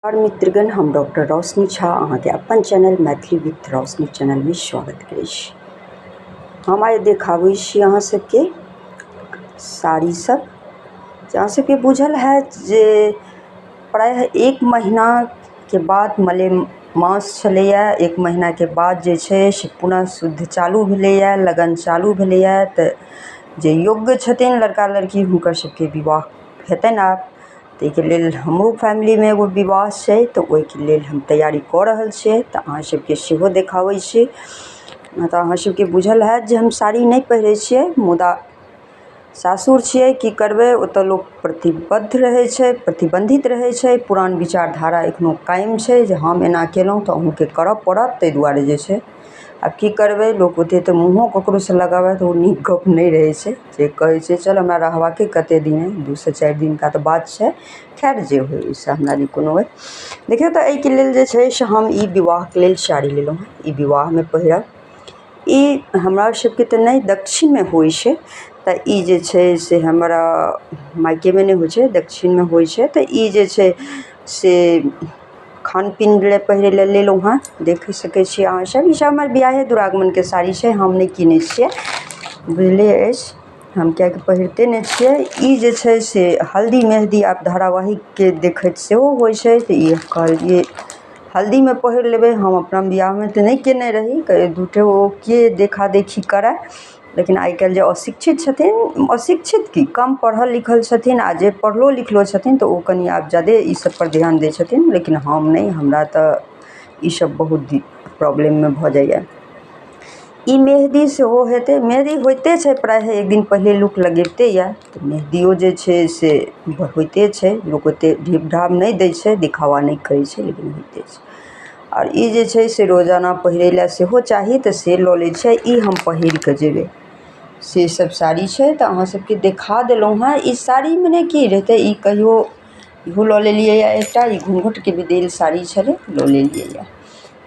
नमस्कार मित्रगण, हम डॉक्टर रोशनी झा अहाँके अपन चैनल मैथिली विथ रोशनी चैनलमे स्वागत करै छी। हम आइ देखाबै छी अहाँ सबके साड़ी सब। अहाँ सबके बुझल हैत जे प्रायः एक महीनाके बाद मलेमास छलैए। एक महीनाके बाद जे छै से पुनः शुद्ध चालू भेलैए, लगन चालू भेलैए। तऽ जे योग्य छथिन लड़का लड़की हुनकर सबके विवाह हेतनि आब। ताहिके लेल हमरो फैमिलीमे एगो विवाह छै, तऽ ओहिके लेल हम तैयारी कऽ रहल छियै, तऽ अहाँ सबके सेहो देखाबै छी। तऽ अहाँ सबके बुझल हैत जे हम साड़ी नहि पहिरै छियै, मुदा सासुर छियै, की करबै, ओतऽ लोक प्रतिबद्ध रहै छै, प्रतिबन्धित रहै छै। पुरान विचारधारा एखनो कायम छै जे हम एना केलहुँ तऽ अहूँके करऽ पड़त। ताहि दुआरे जे छै आब की करबै, लोक ओते तऽ मुँहो ककरोसँ लगाबै तऽ ओ नीक गप नहि रहै छै। जे कहै छै चल हमरा रहबाके कते दिन अइ, 2 से 4 दिनका तऽ बात छै। खैर जे होइ, ओहिसँ हमरा नहि कोनो अइ। देखियौ, तऽ एहिके लेल जे छै से हम ई विवाहके लेल साड़ी लेलहुँ हेँ। ई विवाहमे पहिरब। ई हमरा सबके तऽ नहि, दक्षिणमे होइ छै। तऽ ई जे छै से हमरा मायकेमे नहि होइ छै, दक्षिणमे होइ छै। तऽ ई जे छै से खान पीन लए पहिरै लए लेलहुँ हेँ। देख सकै छियै अहाँ सब, ई सब हमर बियाहे दुरागमनके साड़ी छै, हम नहि कीनै छियै। बुझले अछि हम किएकि पहिरते नहि छियै। ई जे छै से हल्दी मेहदी आब धारावाहिकके देखैत सेहो होइ छै, तऽ ई कहलियै हल्दीमे पहिर लेबै। हम अपना बियाहमे तऽ नहि केने रही, तऽ दूटो के देखा देखी करय। लेकिन आइ काल्हि जे अशिक्षित छथिन, अशिक्षित की, कम पढ़ल लिखल छथिन, आ जे पढ़लो लिखलो छथिन तऽ ओ कनि आब जादे ई सब पर ध्यान दै छथिन। लेकिन हम नहि, हमरा तऽ ई सब बहुत प्रॉब्लममे भऽ जाइए। ई मेहदी सेहो हेतै, मेहदी होइते छै। प्रायः एक दिन पहिले लोक लगेबते यए, तऽ मेहदियो जे छै से होइते छै। लोक ओते ढीप ढाप नहि दै छै, दिखावा नहि करै छै, लेकिन होइते छै। आओर ई जे छै से रोजाना पहिरै लए सेहो चाही, तऽ से लऽ लै छै। ई हम पहिर कऽ जेबै, से सब साड़ी छै। तऽ अहाँ सबके देखा देलहुँ हेँ। ई साड़ीमे ने की रहतै, ई कहियो इहो लऽ लेलियै यए एकटा। ई घुँघटके भी देल साड़ी छलै, लऽ लेलियै यए।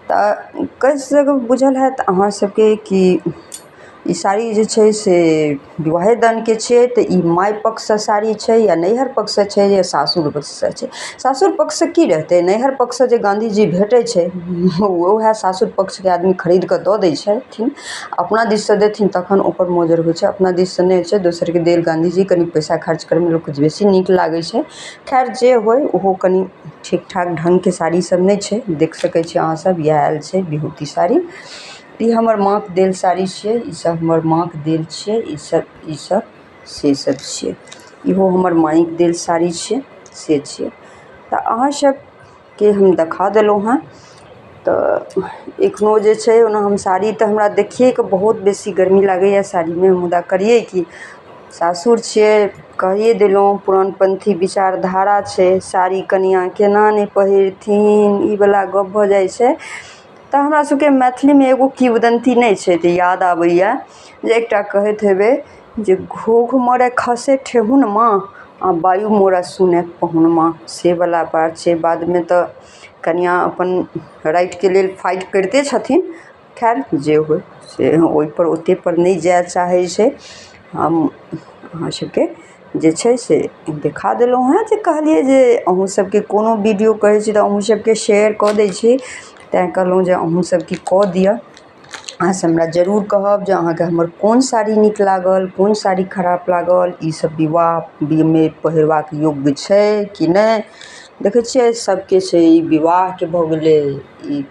तऽ कहि सक बुझल हैत अहाँ सबके कि ई साड़ी जे छै से विवाहे दानके छियै। तऽ ई माय पक्षसँ साड़ी छै या नैहर पक्षसँ छै या सासुर पक्षसँ छै? सासुर पक्षसँ की रहतै? नैहर पक्षसँ जे गाँधीजी भेटै छै, उएह सासुर पक्षके आदमी खरीद कऽ दऽ दै छथिन। अपना दिससँ देथिन तखन ओकर मोजर होइ छै, अपना दिससँ नहि होइ छै। दोसरके देल गाँधीजी कनि पैसा खर्च करयमे लोकके बेसी नीक लागै छै। खैर जे होइ, ओहो कनि ठीक ठाक ढङ्गके साड़ी सब नहि छै। देख सकै छी अहाँ सब, इएह आयल छै बिहुती साड़ी। ई हमर माँके देल साड़ी छियै। ई सब हमर माँके देल छियै। ई सब से सब छियै। इहो हमर माँके देल साड़ी छियै, से छियै। तऽ अहाँ सबके हम देखा देलहुँ हेँ। तऽ एखनो जे छै, ओना हम साड़ी तऽ हमरा देखिए कऽ बहुत बेसी गर्मी लागैए साड़ीमे, मुदा करियै की, सासुर छियै। कहिए देलहुँ, पुरानपन्थी विचारधारा छै, साड़ी कनिआँ केना नहि पहिरथिन, ई वला गप भऽ जाइ छै। तऽ हमरा सबके मैथिलीमे एगो किंवदन्ती नहि छै, तऽ याद आबैए जे एकटा कहैत हेबै जे घोघ मोरे खसे ठेहुनमा आ वायु मोरा सुने पहुनमा, से वला बात छै। बादमे तऽ कनिआँ अपन राइटके लेल फाइट करिते छथिन। खैर जे होइ, से ओहिपर ओते पर नहि जाय चाहै छै। हम अहाँ सबके जे छै से देखा देलहुँ हेँ जे कहलियै जे अहूँ सबके कोनो वीडियो करै छी तऽ अहूँ सबके शेयर कऽ दै छी। तैँ कहलहुँ जे अहूँ सबके कऽ दिअ। अहाँ सब हमरा जरूर कहब जे अहाँके हमर कोन साड़ी नीक लागल, कोन साड़ी खराब लागल, ई सब विवाहमे पहिरबाक योग्य छै कि नहि। देखै छियै, सबके छै। ई विवाहके भऽ गेलै, ई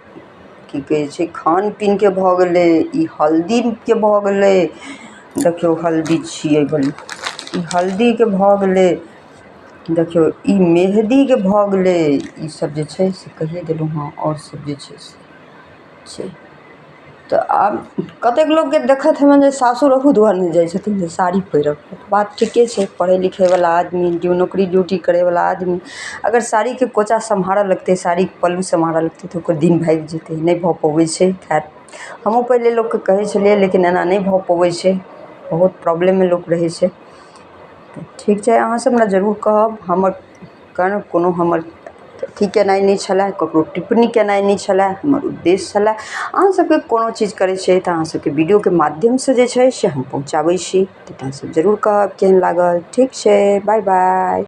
की कहै छै, खान पीनके भऽ गेलै, ई हल्दीके भऽ गेलै। देखियौ, हल्दी छियै, ई हल्दीके भऽ गेलै। देखियौ, ई मेहदीके भऽ गेलै। ई सब जे छै से कहिए देलहुँ हँ। आओर सब जे छै से छै। तऽ आब कतेक लोकके देखैत हेबनि जे सासुर अहू दुआरे नहि जाइ छथिन जे साड़ी पहिरब। बात ठीके छै। पढ़ै लिखैवला आदमी, नौकरी ड्यूटी करैवला आदमी अगर साड़ीके कोचा सम्हारऽ लगतै, साड़ीके पल्लू सम्हारऽ लगतै, तऽ ओकर दिन भागि जेतै। नहि भऽ पबै छै। खैर, हमहूँ पहिले लोकके कहै छलियै, लेकिन एना नहि भऽ पबै छै। बहुत प्रॉब्लममे लोक रहै छै। तऽ ठीक छै, अहाँ सब हमरा जरूर कहब। हमर कारण कोनो हमर अथी केनाइ नहि छलए, ककरो टिप्पणी केनाइ नहि छलए। हमर उद्देश्य छलए, अहाँ सबके कोनो चीज करै छियै तऽ अहाँ सबके वीडियोके माध्यमसँ जे छै से हम पहुँचाबै छी। तऽ अहाँ सब जरूर कहब केहन लागल। ठीक छै, बाय बाय।